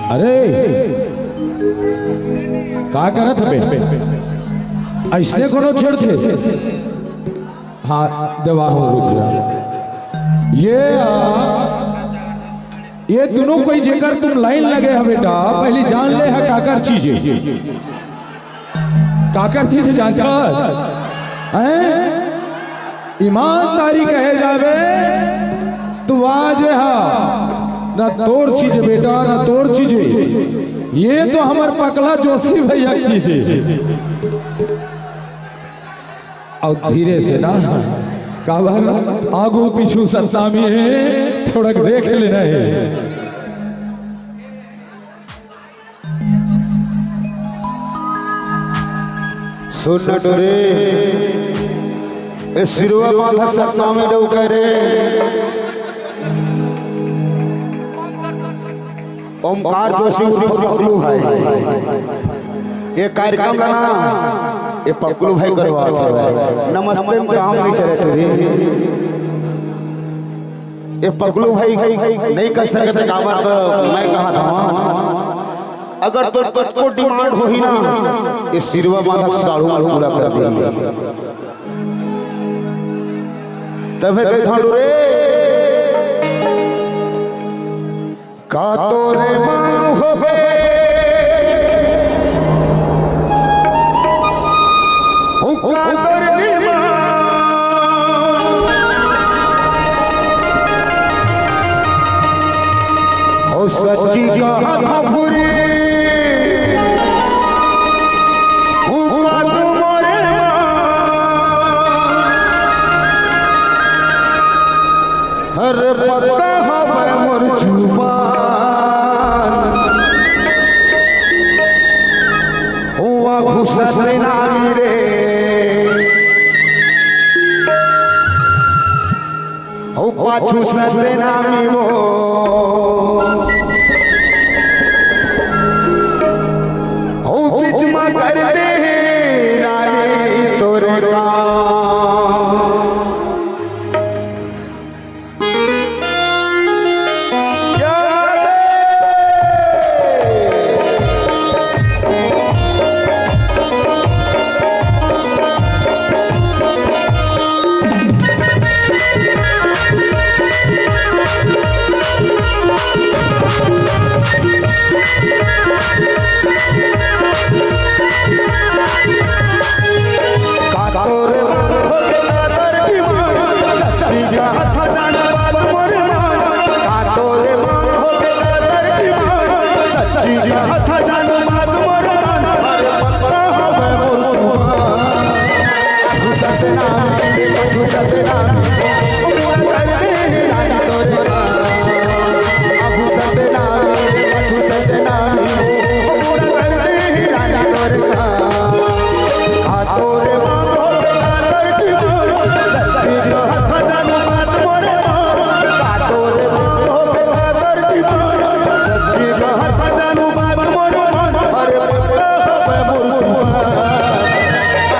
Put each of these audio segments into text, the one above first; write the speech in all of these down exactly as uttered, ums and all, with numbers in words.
अरे, का करत हबे? अइसने कोनो छेड़थे? हाँ, देवा हो, रुक जा। ये, आ, ये दुनों कोई जेकर तुम लाइन लगे ह बेटा, पहिली जान ले ह काकर चीज हे। काकर चीज हे जानथस? हैं? ईमानदारी कहे जाबे, तू आज हा, ना तोर चीज हे बेटा, ना तोर चीज हे। ये तो हमर पकला जोशी भैया के चीज हे। अउ धीरे से ना, काबर आगू पीछू सतनामी हे, थोड़ा देख लेना हे। सुन न टुरी, ए सिरवा बांधक सतनामी डउका रे। ओमकार जोशी उर्फ पकलू भाई। ये कार्यक्रम ला ना, ये पकलू भाई करवात हे। नमस्ते म काम नइ चले टुरी। ये पकलू भाई नइ कह सकत हे, काबर त मैं कहत हंव, अगर तोर कतको demand होही ना, ये सिरवा बांधक साढ़ू पूरा कर देही। तभे कहिथंव रे, का तोरे मांग होबे? हुक्का तोर निमान। ओ सच्ची कहत हंव भूरी, हुक्का तो मोरे मान। अरे पक्का हवय मोर जुबान। ओ आगू सतनामी रे, ओ पाछू सतनामी वो। ओ बीच म कर दे रानी तोरे काम। का तोरे मान होगे काकर की मान, सच्ची कहत हंव जान बात मोरे मान। का तोरे मान होगे काकर की मान, सच्ची कहत हंव जान बात मोरे मान। अरे पक्का हवय मोर जुबान। आगू सतनामी रे, पाछू सतनामी, पूरा कर देही रानी तोरे काम। आगू सतनामी रे, पाछू सतनामी, पूरा कर देही रानी तोरे काम। का तोरे मांग होगे काकर की मान, सच्ची कहत हंव जान बात मोरे मान। का तोरे मांग होगे काकर की मान, सच्ची कहत हंव जान बात मोरे मान। अरे पक्का हवय मोर जुबान।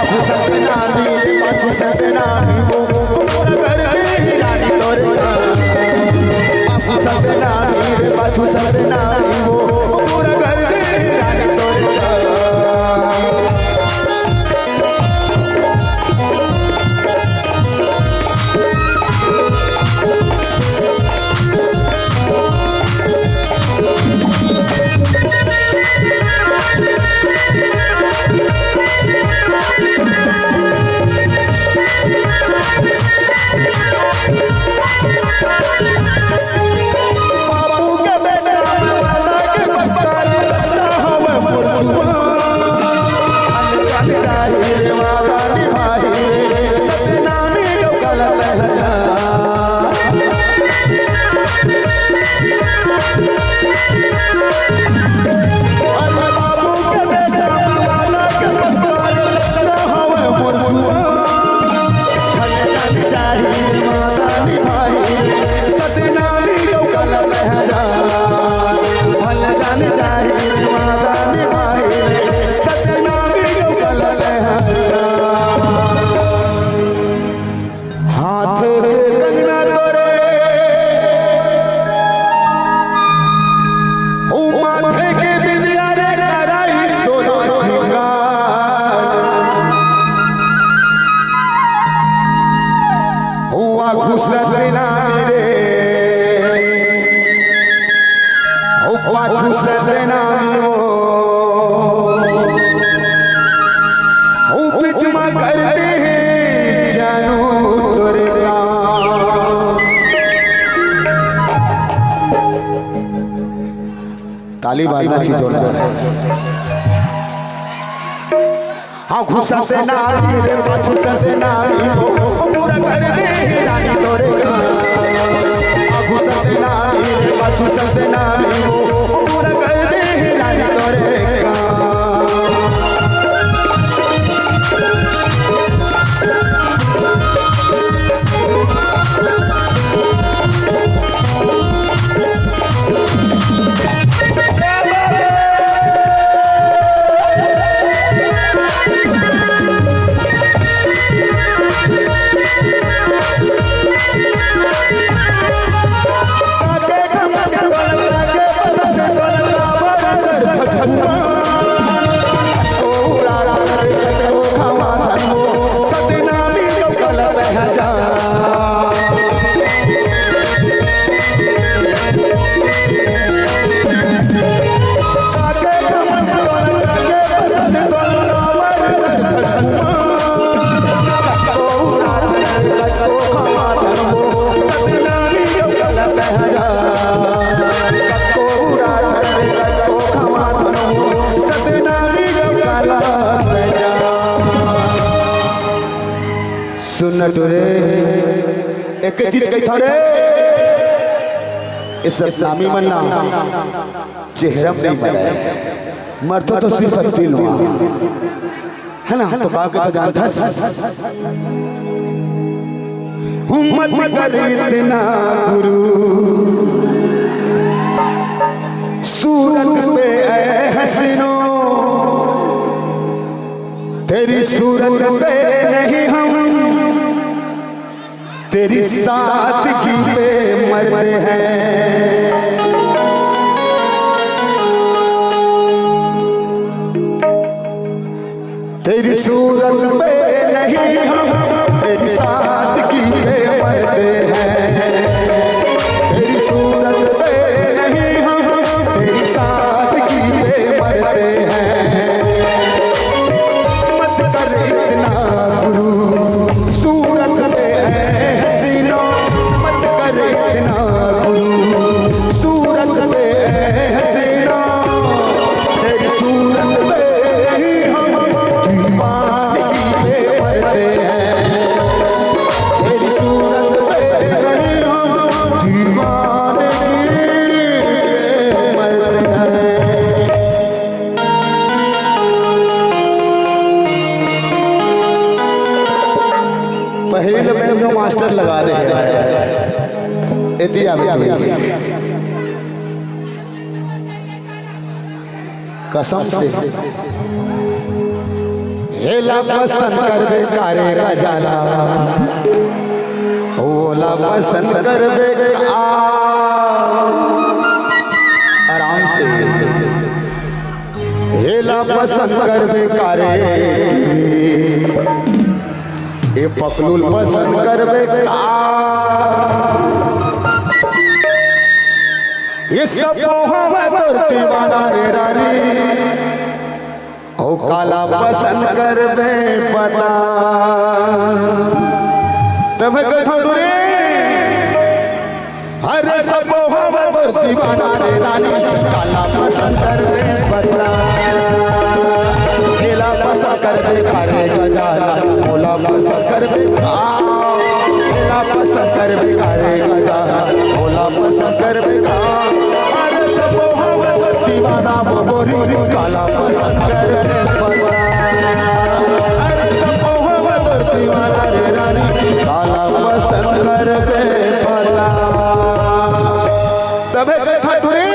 आगू सतनामी रे, पाछू सतनामी वो, पूरा कर देही रानी तोरे काम। आगू सतनामी रे, पाछू सतनामी वो, पूरा कर देही रानी तोरे काम। पाछू सतनामी वो, ओ बीच म कर दे हे जानू तोरे काम। ताली बाजना चाहिए जोरदार। आगू सतनामी रे, पाछू सतनामी वो, पूरा कर दे रानी तोरे काम। आगू सतनामी रे, पाछू सतनामी वो, पूरा कर दे रानी तोरे काम। सुन टुरे, एक चीज कही थोड़े, इस सतनामी मन ना चेहरा में नहीं मरे, मरतो तो सिर्फ दिल में, है ना? तो का के तो जानता, मत कर इतना गुरु, सूरत पे ऐ हसीनो, तेरी सूरत पे नहीं हम, तेरी सादगी पे मरते हैं। तेरी सूरत पे नहीं हम, तेरी सादगी पे मरते हैं। तेरी सूरत पे नहीं हम, तेरी सादगी पे मरते हैं। मत कर इतना गुरु, सूरत पे ऐ हसीनो, मत कर इतना गुरु, सूरत पे ऐ हसीनो, तेरी सूरत पे ही हम दीवानगी पे मरते हैं, तेरी सूरत पे ही हम दीवानगी पे मरते हैं। पहली तो मैं जो मास्टर लगा दे, एती आवे तू। कसम से। एला पसंद करबे कारे गजाला, ओला पसंद करबे का। आराम से। एला पसंद करबे कारे, ए पकलूल पसंद करबे का। ये सब हवा तोर दीवाना रे रानी, ओ काला पसंद करबे पता। तब कथा डुरे। अरे सब हवा तोर दीवाना रे रानी, काला पसंद करबे पता। एला पसंद करबे कारे गजाला, ओला पसंद करबे का। एला पसंद करबे कारे गजाला, ओला पसंद करबे का। अरे सब हवा तोर दीवाना बबोरी, काला पसंद करबे पता। अरे सब हवा तोर दीवाना रे रानी, काला पसंद करबे पता। तबे कथा टुरी,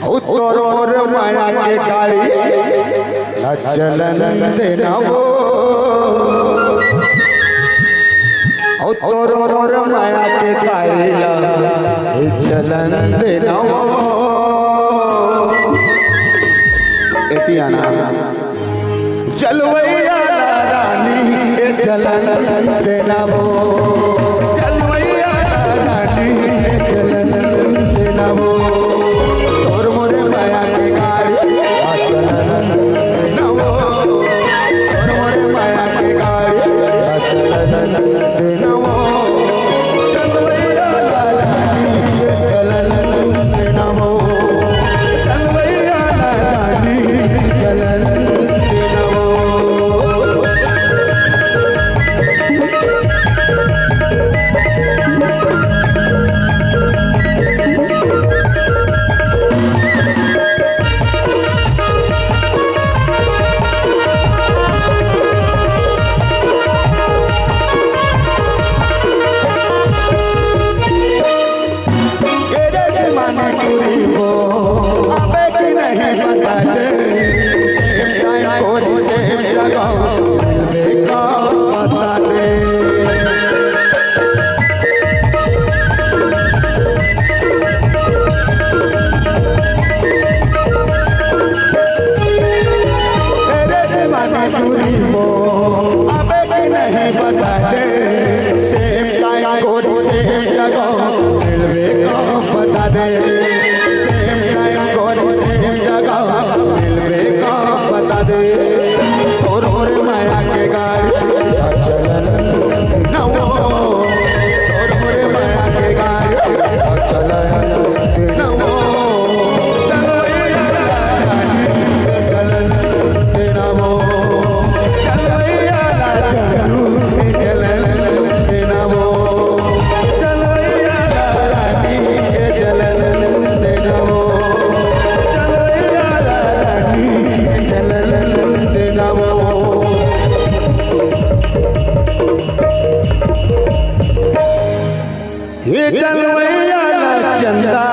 ओ तोर मोर माया के गाड़ी ला चलन देना वो। ओ तोर मोर माया के गाड़ी ला, ए चलन देना वो। एती आना। जलवैया ला रानी, ए चलन देना वो। जलवैया ला रानी, ए चलन देना वो। अबे कि नहीं बता दे, सेम टाइम कोरी सेम जगह, मिलबे का बता दे। तेरे दीवाने चूड़ी को अबे कि नहीं बता दे, सेम टाइम कोरी सेम जगह, मिलबे का बता दे। सेम टाइम कोरी सेम जगह, मिलबे का बता दे। तोर मोर माया के गाड़ी चलन नवो, तोर मोर माया के गाड़ी चलन नवो। चलो ए चलन नवो। चलो ए चलन नवो। चलो ए रानी चलन नवो। चलो ए रानी चलन नवो। ये चलवैया ला चंदा